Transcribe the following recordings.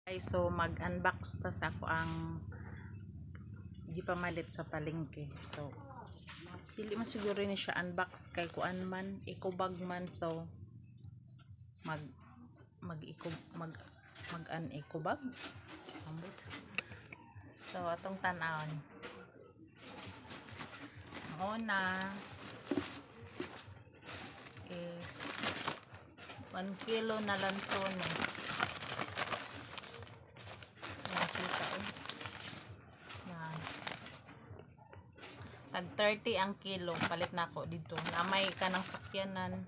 Ay, so mag-unbox ta sa ako ang gipamalit sa palengke. So dili man siguro ni siya unbox kay kuan man, eco bag man, so mag mag eco mag mag an eco bag. Ambot. So atong tan-awon. Ang una is 1 kilo na lansones. Nakita eh. Yan. Tag 30 ang kilo. Palit na ako dito. Na may kanang sakyanan.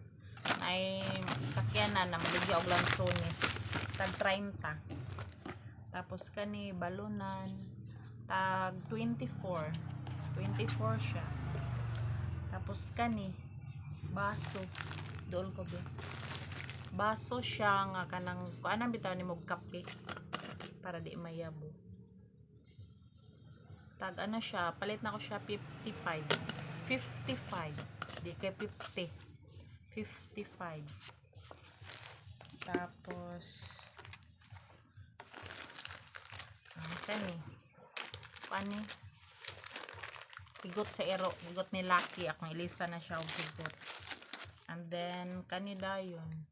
Ay sakyanan na maligya og lansones. Tag 30. Tapos kani balunan tag 24. 24 siya. Tapos kani baso. Dool ko ba? Baso siya nga kanang kuan bitaw ni og kape para di mayabo. Tag ano siya, palit na ko siya 55. 55. Di kay 50. 55. Tapos ang kani. Kani. Higot sa ero, higot ni Lucky, akong ilisa na siya og higot. And then kani dayon.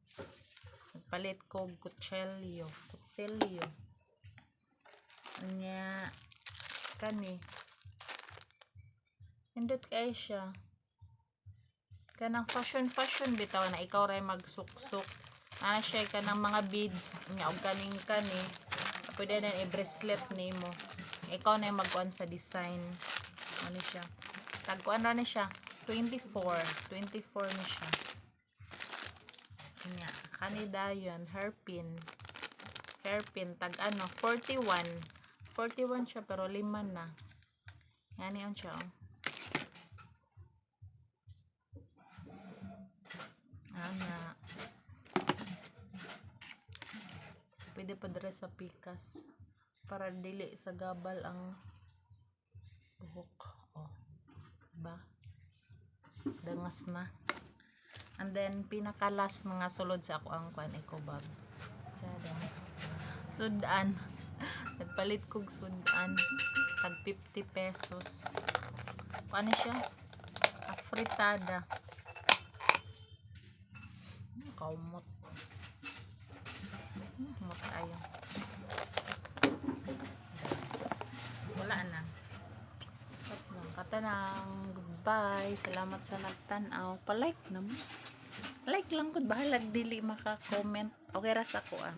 Nagpalit ko og kutselyo, kutselyo. Anya kani. Nindot kay siya. Kanang fashion fashion bitaw na ikaw ray magsuksok. Ana siya kanang mga beads nya og kaning kani. Pwede na i-bracelet nimo. Ikaw na yung magkuan sa design. Ano siya? Tagkuan ra ni siya. 24. 24 ni siya. Nya, kani dayon hairpin. Hairpin tag ano 41. 41 siya pero lima na. Ngani on siya oh. Ana. Pwede pa dere sa pikas para dili sa gabal ang buhok. Oh. Diba? Dangas na. And then pinaka-last nga sulod sa ako ang kwan eco bag. Tada. Sudan. Nagpalit kog sudan. Tag 50 pesos. Paano siya? Afritada. Kaumot. Humot tayo. Wala na. Katanang goodbye. Salamat sa nagtan-aw. Pa-like naman. Like lang gud, bahalag dili maka-comment. Okay ra sa ako ah.